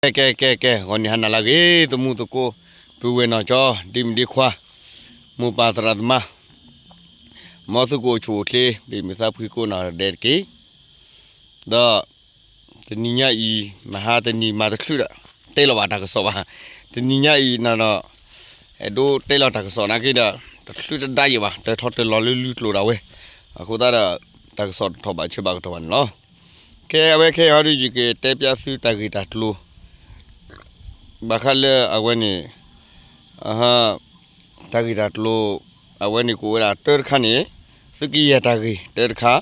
ကဲ ကဲ ကဲ ကဲ ဂီၤနံၤဟါနၤလၢအဂ့ၤ သမူသကိး ပုၢ်ဝဲၢ်နီၢ်ကၠီ ဒ်မုၣ်ဒ်ခွါ မိၢ်ပၢ်သရၣ်သမါ မ်သုကအိၣ်ဆူၣ်အိၣ်ချ့ ဘ့ၣ်မုာ်သးဖှံကိးနီၢ်ဒဲးတက့ၢ်. ဒီး တနံၤညါအံၤ မဟါတနံၤမၤတချုးဒီး တဲလီၤဘၣ်တၢ်ကစီၣ်ဘၣ်. တနံၤညါအံၤနၤဒီး အဲၣ်ဒိးတဲလီၤတၢ်ကစီၣ်နာ်က့ဒီး တချုးတဒါယံာ်ဘၣ် တၢ်ထီၣ်တၢ်လီၤလၢလုၢ်ကျိၤဒၣ်ဝဲ အဃိသတးဒီး တၢ်ကစီၣ်တထီၣ်ဘၣ်ဆၢဘၣ်ကတီၢ်ဘၣ်န့ၣ်လီၤ. ခဲအဝဲခဲအံၤဟီဒုး ယကတဲပျးသုတၢ်ဂ့ၢ်တၢ်ကျိၤ ဘၣ်ဃးလၢအဝဲန့ၣ် တၢ်ဂ့ၢ်တၢ်ကျိၤ အဝဲန့ၣ်ကအိၣ်ဝဲဒၣ်တၢတခါန့ၣ် သုးက့ယဲၢ်တၢ်ဂ့ၢ်တၢတခါ,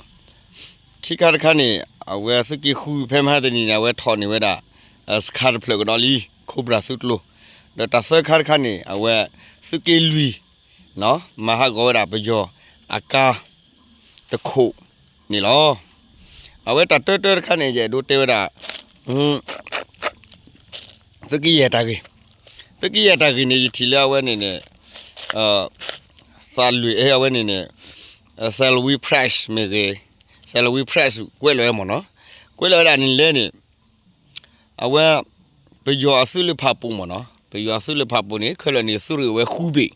ခံခါတခါန့ၣ် အဝဲသုးက့ဃုဖဲမဟါတနံၤန့ၣ် အဝဲထီၣ်န့ၢ်ဝဲဒၣ် စခါတဖျၢၣ်ကဒီးလံ ခိးဘြၣ်သုးကျိၤ, ဒီးတၢ်သၢခါတခါန့ၣ် အဝဲသုးက့လွံၢ် မၤဟးဂီၤဝဲဒၣ်ပယီၤအကါတခိၣ်န့ၣ်လီၤ. အဝဲတၢ်တၢတၢတခါန့ၣ် ယအဲၣ်ဒိးတဲဝဲဒၣ် သုးက့ယဲၢ်တၢ်ဂ့ၢ်, သုးက့ယဲၢ်တၢ်ဂ့ၢ်န့ၣ် ယထံၣ်လၢအဝဲန့ၣ်န့ၣ် သးလွံၢ်အဲ အဝဲန့ၣ်န့ၣ် Salween Press မ့ၢ်ဂ့ၤ, Salween Press ကွဲးလီၤဝဲမ့ၢ်နီၤ, ကွဲးလီၤဝဲဒၣ်န့ၣ်လဲၣ်န့ၣ် အဝဲ ပယီၤအသုးလၢဖးပူၤမ့ၢ်နီၤ, ပယီၤအသုးလၢဖးပူၤန့ၣ် ခဲလၢာ်န့ၣ် သုးရ့ၣ်ဝဲဃုဘ့ၣ်,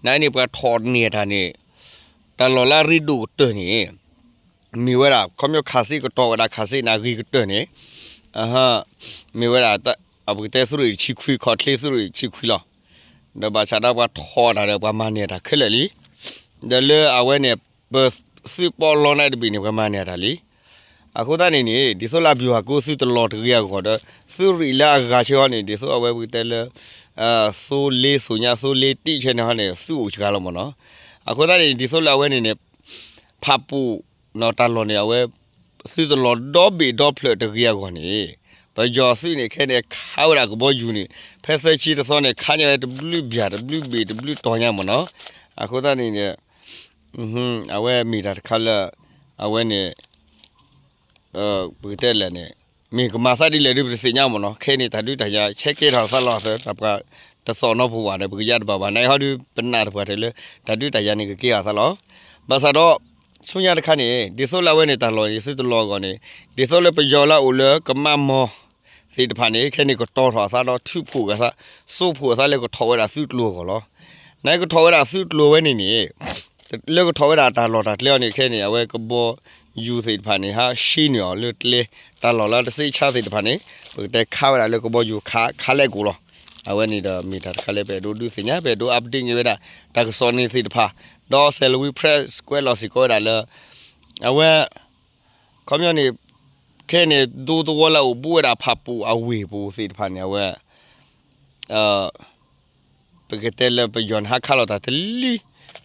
နန့ၣ်ပှၤထီၣ်န့ၢ်တၢ်န့ၣ် တၢ်လီၢ်လၢအရ့ဒိၣ်ကတၢၢ်န့ၣ် မ့ၢ်ဝဲဒၣ် ခီပညီခးစ့ကတီၤဝဲဒၣ်ခးစ့န့ၣ် အဂ့ၤကတၢၢ်န့ၣ် မ့ၢ်ဝဲဒၣ် အပကတဲသုးရ့ၣ်တဆံခွံ ခီၣ်ချ့သုးရ့ၣ်တဆံခွံလီၤ. ဒီးဘၣ်ဆၣ်ဒီးပှၤထီၣ်တၢ်ဒီးပှၤမၤန့ၢ်တၢ်ခဲလၢာ်လံ. ဒီးလၢအဝဲန့ၣ် ပသုးပီလီနၢ်တဘ့ၣ်န့ၣ် ပှၤမၤန့ၢ်တၢ်လံ. အဃိသတးန့ၣ်န့ၣ် ဒ်သိးလၢအဘျုးဟးကိးသုးတလီၤတဂ့ၤအဂီၢ်ဒီး သုးရ့ၣ်လၢအဂၤဆၢဟီန့ၣ် ဒ်သိးအဝဲပကတဲလၢ သိလ့ သိညါသိလ့တံၢ်ဆဲန့ၣ်ဟီန့ၣ် သုးအိၣ်စှၤလီၤမ့ၢ်နီၤ. အဃိသတးန့ၣ် ဒ်သိးလၢအဝဲန့ၣ်န့ၣ် ဖးပူၤ တၢ်လီၢ်န့ၣ် အဝဲ သုးတလီၤဒီဘ့ၣ်ဒီဖျၢၣ်တဂ့ၤအဂီၢ်န့ၣ် ပယီၤသုးန့ၣ်ခဲန့ၣ် ခးဝဲဒၣ်ကဘီယူၤန့ၣ် ဖဲသၢဆံတသီန့ၣ် ခးညါဝဲတဘျုးဘျၣ်တဘျုးဘ့ၣ်တဘျုးတီၤညါမ့ၢ်နီၤ. အဃိသတးန့ၣ် အဝဲမ့ၢ်တၢ်တခါလၢ အဝဲန့ၣ် ပကတဲလဲၣ်န့ၣ် မ့ၢ်ကမၤသးဒ်လဲၣ်ဒ်ပတသ့ၣ်ညါမ့ၢ်နီၤ. ခဲန့ၣ်တၢ်ဒုးတၢ်ယၤ ဆဲးကဲထီၣ်သးလီၤသၢ တၢ်ပှၤတသီၣ်နီတပူၤဘၣ်ဒီး ပကယါတဘၣ်ဘၣ် နဟီဒုး ပနာ်တပှၤတဲလၢ တၢ်ဒုးတၢ်ယၤန့ၣ်ကကဲထီၣ်သးလီၤ. ဘၣ်ဆၣ်ဒီး ဆူညါတခါန့ၣ် ဒ်သိးလၢအဝဲန့ၣ်တၢ်လီၢ်န့ၣ် သုးတလီၤအဂီၢ်န့ၣ် ဒ်သိးလၢပယီၤလၢအအိၣ်လၢကမၣ်မီၢ်သ့ၣ်တဖၣ်န့ၣ် ခဲန့ၣ်ကတီၤထီၣ်အသးဒီးထုးဖှိၣ်အသး စိာ်ဖှိၣ်အသးလၢကထီၣ်ဝဲဒၣ်သုးကျိၤအဂီၢ်လီၤ. နကထီၣ်ဝဲဒၣ်သုးကျိၤဝဲန့ၣ်န့ၣ် လၢကထီၣ်ဝဲဒၣ်တၢ်လီၢ်တၢ်ကျဲအီၤန့ၣ် ခဲန့ၣ် အဝဲကဘီယူၤသ့ၣ်တဖၣ်န့ၣ် ဟးဆှံန့ၢ်အီၤလၢကျဲ တၢ်လီၢ်လၢတစ့ဆါသ့ၣ်တဖၣ်န့ၣ် ပကတဲခးဝဲဒၣ်လၢကဘီယူၤခး ခးလဲၣ်ကိာ်လီၤ. အဝဲန့ၣ်ဒီးမ့ၢ်တၢ်တခါလၢပအဲၣ်ဒိးဒုးသ့ၣ်ညါ ပအဲၣ်ဒိး update န့ၢ်ဝဲဒၣ် တၢ်ကစီၣ်န့ၣ်သ့ၣ်တဖၣ် ဒီး Salween Press ကွဲးလီၤစ့ၢ်ကီးဝဲဒၣ်လၢ အဝဲ ခီပညီန့ၣ် ခဲန့ၣ် ဒူသဝီလၢအအိၣ်ဘူးဝဲဒၣ်ဖးပူၤအဝ့ၢ်ပူၤသ့ၣ်တဖၣ်န့ၣ် အဝဲ ပကတဲလၢပယီၤန့ၣ် ဟးခးလိာ်တၢ်တလံ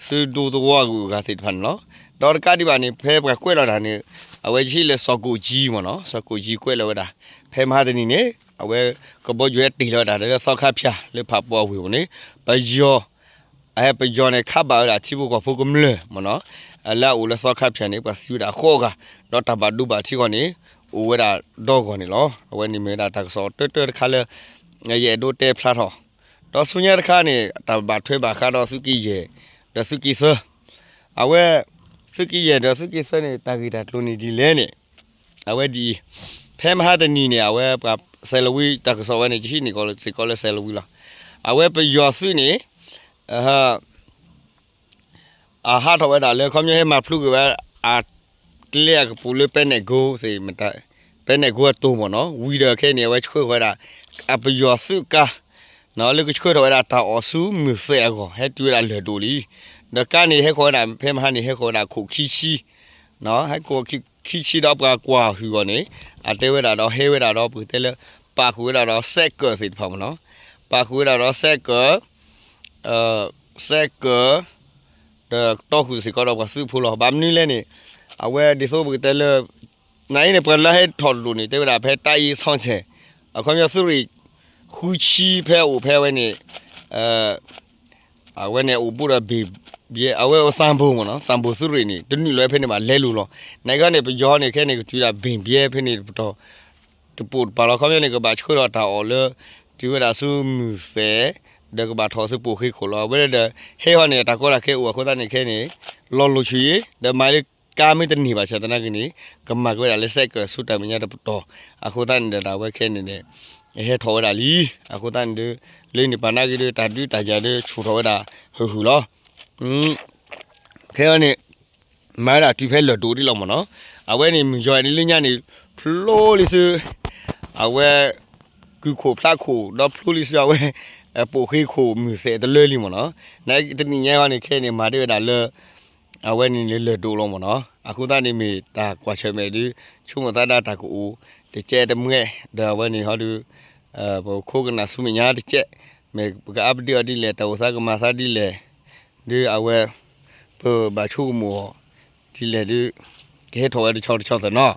သုးဒူသဝီအဂုၤအဂၤသ့ၣ်တဖၣ်န့ၣ်လီၤ. ဒီးတကးဒံးဘၣ်န့ၣ် ဖဲပှၤကွဲးလီၤတၢ်န့ၣ် အဝဲယဟံၣ်လၢစီၤကိာ်ကၠံမ့ၢ်နီၤ စီၤကိာ်ကၠံကွဲးလီၤဝဲဒၣ် ဖဲမဟါတနံၤန့ၣ် အဝဲကဘီယူၤဟဲတ့ၢ်လီၤဝဲဒၣ်လၢသီခါဖၠၣ်လၢဖးပူၤအဝ့ၢ်ပူၤန့ၣ် ပယီၤ အဟဲပယီၤန့ၣ် ခးဘၣ်ဝဲဒၣ်ထံဖိကီၢ်ဖိကမျၢၢ်မ့ၢ်နီၤ လၢအအိၣ်လၢသီခါဖၠၣ်န့ၣ် ပှၤသံဝဲဒၣ်ဃိးဂၤ ဒီးတၢ်ဘၣ်ဒိဘၣ်ထံးအဂီၢ်န့ၣ် အိၣ်ဝဲဒၣ်ဒီဂီၢ်န့ၣ်လီၤ. အဝဲန့ၣ်မ့ၢ်ဝဲဒၣ်တၢ်ကစီၣ်တၢတၢတခါလၢ ယအဲၣ်ဒိးတဲဖျါထီၣ် ဒီးဆူညါတခါန့ၣ် တၢ်ဘၣ်ထွဲဘၣ်ဃးဒီးသုးက့ယဲၢ် ဒီးသုးက့သၢ အဝဲ သုးက့ယဲၢ်ဒီးသုးက့သၢန့ၣ် တၢ်ဂ့ၢ်တၢ်ကျိၤန့ၣ်ဒ်လဲၣ်န့ၣ် အဝဲဒ်အံၤ ဖဲမဟါတနံၤန့ၣ် အဝဲပှၤ Salween တၢ်ကစီၣ်ဝဲန့ၣ် ယဟံးန့ၢ်ကီးစ့ၢ်ကီးလၢ Salween လီၤ. အဝဲပယီၤသုးန့ၣ် အဟးထီၣ်ဝဲဒၣ်လၢ ခီပညီဟဲမၤဖျိက့ၤဝဲ အကျဲအကပူၤလၢပဲနဲၣ်ကိသ့ၣ် ပဲနဲၣ်ကိအတိၢ်မ့ၢ်နီၤ ဝံၤဒီးခဲအံၤန့ၣ် အဝဲဆှၢဃီၤဝဲဒၣ် အပယီၤသုးကါ လၢကဆှၢထီၣ်ဝဲဒၣ်တၢ်အီၣ်ဆူမုၢ်သဲးအဂီၢ် ဟဲတုၤဝဲဒၣ်လၢၢ်ဒိၣ်လံ. ဒီးကါန့ၣ် ဟဲဃီၤဝဲဒၣ် ဖဲမဟါန့ၣ် ဟဲဃီၤဝဲဒၣ်ခိၣ်ခံဆံ ဟဲဃီၤခံဆံဒီးပှၤကွၢ်ဟုၣ်အီၤန့ၣ် အတဲဝဲဒၣ်ဒီးဟဲဝဲဒၣ်ဒီး ပကတဲလၢ ပာ်ဃုာ်ဝဲဒၣ်ဒီးစဲးကၢးသ့ၣ်တဖၣ်မ့ၢ်နီၤ ပာ်ဃုာ်ဝဲဒၣ်ဒီးစဲးကၢး စဲးကၢး ဒီးတီၢ်ဃုာ်စ့ၢ်ကီးဒီးပှၤသုးဖိလီၤ. ဘၣ်မနုၤလဲၣ်န့ၣ် အဝဲဒ်သိးပကတဲလၢ နအံၤန့ၣ် ပှၤလၢဟဲထီၣ်တဒိၣ်န့ၣ် တဲဝဲဒၣ်ဖဲတၢ်အံၤဆီဆဲး အခီပညီသုးရ့ၣ် ဃုဆံဖဲအိၣ်ဖဲဝဲန့ၣ် အဝဲန့ၣ်အိၣ်ဘူးဒီးဘ့ၣ်ဘျဲ အဝဲသံဘိမ့ၢ်နီၤ သံဘိသုးရ့ၣ်န့ၣ် တနုာ်လီၤဖဲန့ၣ်ဘၣ်လဲလိၤလီၤ. နကီန့ၣ် ပယီၤန့ၣ် ခဲန့ၣ် ကတုၤဒၣ်ဘ့ၣ်ဘျဲဖဲန့ၣ်တပတီၢ် တပိာ်တပၤလီၤ. ခီပညီန့ၣ် ကဘၣ်ဆှၢဒီးတၢ်အီၣ်လၢ တုၤဝဲဒၣ်ဆူမုၢ်သဲး ဒီးကဘၣ်ထီၣ်ဆူပိာ်ဃ့ခိၣ်လီၤ. အဝဲဒၣ်ဒီး ဟဲဟီန့ၣ် တၢ်ကီတၢ်ခဲအိၣ်အဃိသတးန့ၣ်ခဲန့ၣ် လီၤလိာ်ဆူၣ်အံၤ ဒီးမၤလၢကါမ့ၢ်တန့ၢ်ဘၣ်ဆၣ်သနာ်က့န့ၣ် ကမၤက့ၤဝဲဒၣ်လၢစဲးကၢးဆူတၢ်မဲာ်ညါတပတီၢ် အဃိသတးန့ၣ်ဒီး အဝဲခဲန့ၣ်န့ၣ် ဟဲထီၣ်ဝဲဒၣ်လံ. အဃိသတးန့ၣ်ဒီး လၢန့ၣ်ပာ်နာ်က့ဒီး တၢ်ဒုးတၢ်ယၤဒီး ဆူၣ်ထီၣ်ဝဲဒၣ်ဟုၣ်ဟုၣ်လီၤ. ခဲအံၤန့ၣ် မၤဝဲဒၣ်တုၤဖဲလၢၢ်ဒိၣ်ဒ်လီၤမ့ၢ်နီၤ. အဝဲန့ၣ် မုၢ်ယီၤဒ်လၢညါန့ၣ် ဖျိလံဆူ အဝဲ ကုၢ်ခိၣ်ဖျးခိၣ် ဒီးဖျိလံဆူအဝဲ ပိာ်ဃ့ခိၣ်မုၢ်သဲးတလၢလံမ့ၢ်နီၤ. နတနံၤညါအံၤန့ၣ် ခဲအံၤန့ၣ် မၤတ့ၢ်ဝဲဒၣ်လၢ အဝဲန့ၣ်န့ၣ်လၢၢ်ဒိၣ်လီၤမ့ၢ်နီၤ. အဃိသတးန့ၣ်မ့ၢ်တၢ်ကွၢ်ဆၢၣ်မဲာ်ဒုး ဆိကမိၣ်သးဒၣ်တၢ်ကအိၣ် တကဲတမှဲ ဒီးအဝဲန့ၣ်ဟီဒုး ပခိကနၣ်ဆူမဲာ်ညါတကဲ မ့ၢ်ပက update အီၤဒ်လဲၣ် တၢ်အိၣ်သးကမၤသးဒ်လဲၣ် ဒုးအဝဲ ပဘၣ်ဆိကမိၣ်အီၤ ဒ်လဲၣ်ဒုး ကဟဲထီၣ်ဝဲတဆီတဆီသ့ၣ်နီၤ.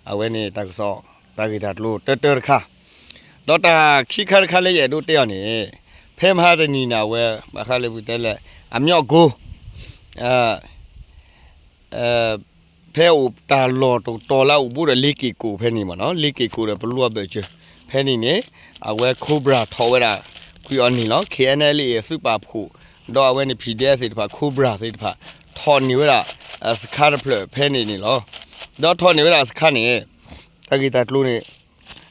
အဝဲန့ၣ်တၢ်ကစီၣ် တၢ်ဂ့ၢ်တၢ်ကျိၤတၢတၢတခါ ဒီးတၢ်ခံခါတခါလၢယအဲၣ်ဒိးတဲအီၤန့ၣ် ဖဲမဟါတနံၤန့ၣ် အဝဲ ဘၣ်ဃးလၢပတဲလဲၣ် အမျီၣ်ကိ ဖဲအိၣ်တၢ်လီၢ်တတီၤလၢအအိၣ်ဘူးဒီးလ့က့ၣ်ကိၣ်ဖဲန့ၣ်မ့ၢ်နီၤ လ့က့ၣ်ကိၣ်ဒီးပလူအဘၢၣ်စၢၤ ဖဲန့ၣ်န့ၣ် အဝဲ Cobra ထီၣ်ဝဲဒၣ် ကွံာ်အီၤန့ၣ်လီၤ. ခဲအံၤန့ၣ်လၢအသုးပာ်ဖှိၣ် ဒီးအဝဲန့ၣ် PDF သ့ၣ်တဖၣ် Cobra သ့ၣ်တဖၣ် ထီၣ်န့ၢ်ဝဲဒၣ် စခါတဖျၢၣ်ဖဲန့ၣ်န့ၣ်လီၤ. ဒီးထီၣ်န့ၢ်ဝဲဒၣ်စခါန့ၣ် တၢ်ဂ့ၢ်တၢ်ကျိၤန့ၣ်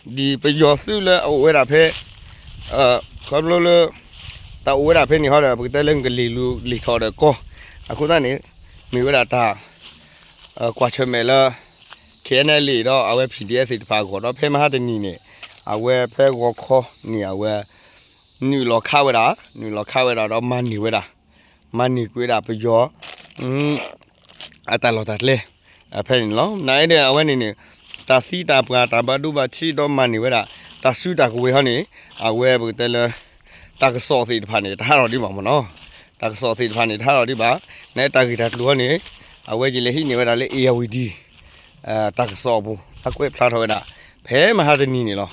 ဒ်ပယီၤသုးလၢအအိၣ်ဝဲဒၣ်ဖဲ ခီဖျိလၢ တၢ်အိၣ်ဝဲဒၣ်ဖဲန့ၣ်ဟီဒီး ပကတဲလၢကလံၤလူၤလံၤထီၣ်ဒီးကီၢ် အဃိသတးန့ၣ် မ့ၢ်ဝဲဒၣ်တၢ် ကွၢ်ဆၢၣ်မဲာ်လၢ ခဲအံၤန့ၣ်လံဒီးအဝဲ PDF သ့ၣ်တဖၣ်အဂီၢ် ဒီးဖဲမဟါတနံၤန့ၣ် အဝဲဖဲဂီၤခီန့ၣ် အဝဲ နုာ်လီၤခးဝဲဒၣ် နုာ်လီၤခးဝဲဒၣ်ဒီးမၤန့ၢ်ဝဲဒၣ် မၤန့ၢ်ကွံာ်ဝဲဒၣ်ပယီၤ အတၢ်လီၢ်တၢ်ကျဲ ဖဲန့ၣ်လီၤ. နအံၤဒီးအဝဲန့ၣ်န့ၣ် တၢ်သံတၢ်ပှၢ် တၢ်ဘၣ်ဒိဘၣ်ထံးဒီးမၤန့ၢ်ဝဲဒၣ် တၢ်စုတၢ်ကဝဲၤဟီန့ၣ် အဝဲပကတဲလၢ တၢ်ကစီၣ်သ့ၣ်တဖၣ်န့ၣ် တဟးထီၣ်ဒံးဘၣ်မ့ၢ်နီၤ. တၢ်ကစီၣ်သ့ၣ်တဖၣ်န့ၣ် တဟးထီၣ်ဒံးဘၣ်. နတၢ်ဂ့ၢ်တၢ်ကျိၤဟီန့ၣ် အဝဲယလဲၤဟံးန့ၢ်ဝဲဒၣ်လၢ အ့ၣ်ယၣ်ဝံၤဒံ တၢ်ကစီၣ်အပူၤ ဟးကွဲးဖျါထီၣ်ဝဲဒၣ် ဖဲမဟါတနံၤန့ၣ်လီၤ.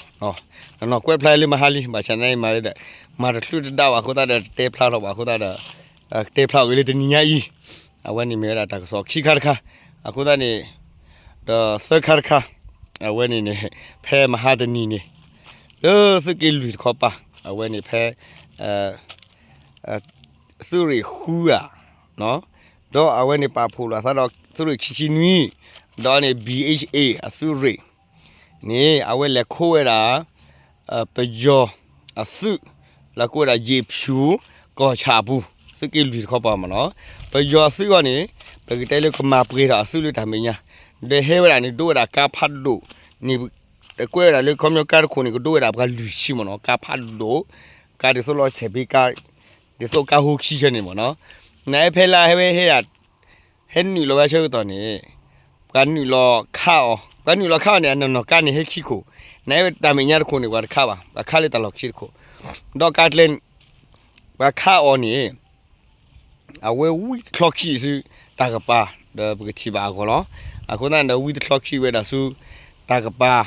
နနီၢ်ကွဲးဖျါလၢမဟါလံ ဘၣ်ဆၣ်သနာ်က့မၤ မၤတချုးတဒါဘၣ်အဃိသတးဒီး တတဲဖျါထီၣ်ဘၣ်အဃိသတးဒီး ကတဲဖျါအီၤက့ၤလၢတနံၤညါအံၤ အဝဲန့ၣ်မ့ၢ်ဝဲဒၣ်တၢ်ကစီၣ်ခံခါတခါ အဃိသတးန့ၣ် ဒီးသၢခါတခါ အဝဲန့ၣ်န့ၣ် ဖဲမဟါတနံၤန့ၣ် လၢသုးက့လွံၢ်တခီပၤ အဝဲန့ၣ်ဖဲ သုးရ့ၣ်ဃုဧါ ဒီးအဝဲန့ၣ်ပာ်ဖှိၣ်လိာ်သးဒီးသုးရ့ၣ်ခံဆံနွံ ဒီးန့ၣ် BHA အသုးရ့ၣ်န့ၣ် အဝဲလဲၤခိးဝဲဒၣ် ပယီၤအသုး လၢကိးဝဲဒၣ် ယ့ၣ်ဖၠူၣ် ကီၢ်ဆၣ်အပူၤ သုးက့လွံၢ်တခီပၤမ့ၢ်နီၤ. ပယီၤအသုးအဂီၢ်န့ၣ် ပကတဲလၢကမၤပှဲၤထီၣ်အသုးလၢတၢ်မဲာ်ညါ ဒီးဟဲဝဲဒၣ်န့ၣ် ဒိဝဲဒၣ်ကါဖးဒိၣ်န့ၣ် ကွဲးဝဲဒၣ်လၢခီပညီကါတခိၣ်န့ၣ် ကဒိဝဲဒၣ်ပှၤလွံၢ်ဆံမ့ၢ်နီၤ. ကါဖးဒိၣ် ကါဒ်သိးလီၤဆဲးဖံကါ ဒ်သိးကါဟိခံဆၢန့ၣ်မ့ၢ်နီၤ. နဟဲဖဲလၢဟဲဝဲဟဲဒၣ် ဟဲနုာ်လီၤဝဲဆၢကတီၢ်န့ၣ် ပှၤနုာ်လီၤခးအီၤ ပှၤနုာ်လီၤခးအီၤန့ၣ် အနီၢ်နီၢ်ကါန့ၣ် ဟဲခံခိၣ် နဟဲဝဲတၢ်မဲာ်ညါတခိၣ်န့ၣ် ပှၤတခးဘၣ် ပှၤခးလၢတၢ်လီၢ်ခံတခိၣ် ဒီးကါကျဲ ပှၤခးအီၤန့ၣ် အဝဲဝံတချီခံဆူတၢ်ကပၤ ဒီးပကထံၣ်ဘၣ်အဂီၢ်လီၤ. အဃိသတးန့ၣ်ဒီး ဝံတချီခံဝဲဒၣ်ဆူတၢ်ကပၤ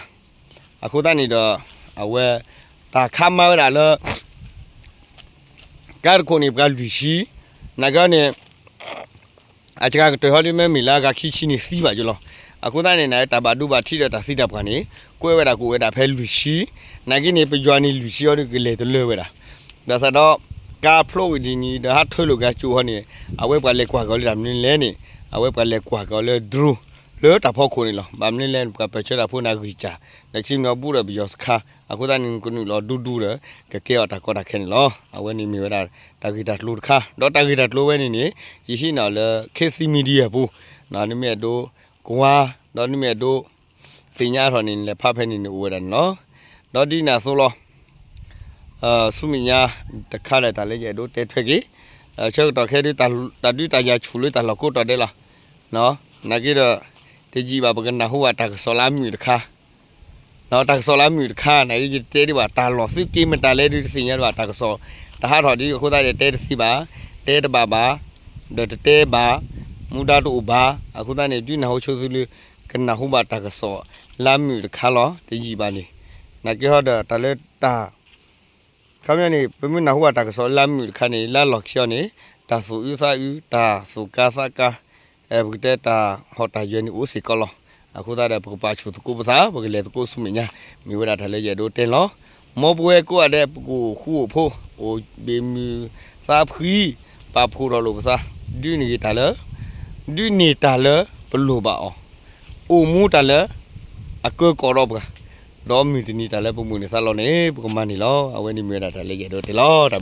အဃိသတးန့ၣ်ဒီး အဝဲ တၢ်ခးမါဝဲဒၣ်လၢ ကါတခိၣ်န့ၣ် ပှၤလွံၢ်ဆံ နာ်က့န့ၣ် အစှၤကတၢၢ်ဟီဒ်မ့မ့ၢ်လၢအဂၤခံဆံန့ၣ်သံဘၣ်ယိလီၤ. အဃိသတးန့ၣ် နတၢ်ဘၣ်ဒိဘၣ်ထံးဒီးတၢ်သံတၢ်ပှၢ်န့ၣ် ကွဲးဝဲဒၣ်ကအိၣ်ဝဲဒၣ်ဖဲလွံၢ်ဆံ နာ်က့န့ၣ် ပယီၤန့ၣ်လွံၢ်ဆံအီၤဒ်ကလဲၤတလၢဝဲဒၣ် ဘၣ်ဆၣ်ဒီး ကါဖျိဝံၤဒ်န့ၣ်ဒီးဟးထၢလိာ်က့ၤကၠိဟီန့ၣ် အဝဲပှၤလဲၤကွၢ်က့ၤအီၤလၢတၢ်မနုၤလဲၣ်န့ၣ် အဝဲပှၤလဲၤကွၢ်က့ၤအီၤလၢ drone လၢတၢ်ဖီခိၣ်န့ၣ်လီၤ. ဘၣ်မနုၤလဲၣ် ပှၤပၢၢ်ဆၢတၢ်ဖိန့ၣ်ဂံၢ်စၢ် ဒီးခံမံၤအီၤဘူးဒီးပယီၤစခါ အဃိသတးန့ၣ် ကနုာ်လီၤဒူဒူဒီး ကကဲအီၤတၢ်ကီတၢ်ခဲန့ၣ်လီၤ. အဝဲန့ၣ်မ့ၢ်ဝဲဒၣ် တၢ်ဂ့ၢ်တၢ်ကျိၤတခါ ဒီးတၢ်ဂ့ၢ်တၢ်ကျိၤဝဲန့ၣ်န့ၣ် ယဟံးန့ၢ်အီၤလၢ Khit Thit Media ပူၤ နမ့ၢ်အဲၣ်ဒိးကွၢ် ဒီးနမ့ၢ်အဲၣ်ဒိး သ့ၣ်ညါထီၣ်န့ၣ် နလဲၤဖးဖဲန့ၣ်န့ၣ်အိၣ်ဝဲဒၣ်န့ၣ်လီၤ. ဒီးဒ်န့ၣ်အသိးလီၤ ဆူမဲာ်ညါတခါဒီးတၢ်လၢယအဲၣ်ဒိးတဲထွဲက့ၤ ဆၢကတီၢ်ခဲဒုး တၢ်ဒုးတၢ်ယၤဆူၣ်လၢတၢ်လီၢ်ကိးတီၤဒဲးလီၤ. နာ်က့ဒီး တယံာ်ဘၣ်ပကနၢ်ဟူဘၣ်တၢ်ကစီၣ်လၢအမုာ်တခါ တၢ်ကစီၣ်လၢအမုာ်တခါ နာ်က့ယတတဲဒံးဘၣ် တၢ်လီၢ်သုးက့မတၤလဲၣ်ဒုးတသ့ၣ်ညါဒံးဘၣ် တၢ်ကစီၣ် တဟးထီၣ်ဒ်အဃိသတးဒီးတဲတသ့ဘၣ် တဲတဘၣ်ဘၣ် ဒီးတတဲဘၣ် မူဒါတအိၣ်ဘၣ် အဃိသတးန့ၣ် ဒုးနၢ်ဟူဆိသုလၢ ကနၢ်ဟူဘၣ်တၢ်ကစီၣ်လၢအမုာ်တခါလီၤ တယံာ်ဘၣ်န့ၣ် နာ်က့ဟီဒီးတၢ်လၢတၢ် ခီပညီန့ၣ် ပမ့ၢ်နၢ်ဟူဘၣ်တၢ်ကစီၣ်လၢအမုာ်တခါန့ၣ် လၢအလီၢ်ခံအီၤန့ၣ် တၢ်သူၣ်အုးသးအုး တၢ်သူၣ်ကါသးကါ ပကတဲတၢ်ဟီၣ်တၢ်ယၢၤန့ၣ်အိၣ်စ့ၢ်ကီးလီၤ. အဃိသတးဒီး ပကပာ်ဆူၣ်သကိးပသး ပကလဲၤသကိးဆူမဲာ်ညါ မ့ၢ်ဝဲဒၣ်တၢ်လၢယအဲၣ်ဒိးတဲန့ၣ်လီၤ. မ်ပဝဲကိးဂၤဒဲး ပကအိၣ်ဃူအိၣ်ဖိး အိၣ်ဘ့ၣ်မုၢ်သးဖှံ ပာ်ဖှိၣ်ထီၣ်လိာ်ပသး ဒုးန့ၢ်တၢ်လၢ ဒုးန့ၢ်တၢ်လၢပလိၣ်ဘၣ်အီၤ အိၣ်မူတၢ်လၢ အကၢကီးဒီးပှၤ ဒီးမုၢ်တနံၤတၢ်လၢပမုၢ်န့ၢ်သးလီန့ၣ် ပကမၤန့ၢ်လီၤ. အဝဲန့ၣ်မ့ၢ်ဝဲဒၣ်တၢ်လၢယအဲၣ်ဒိးတဲလီၤ.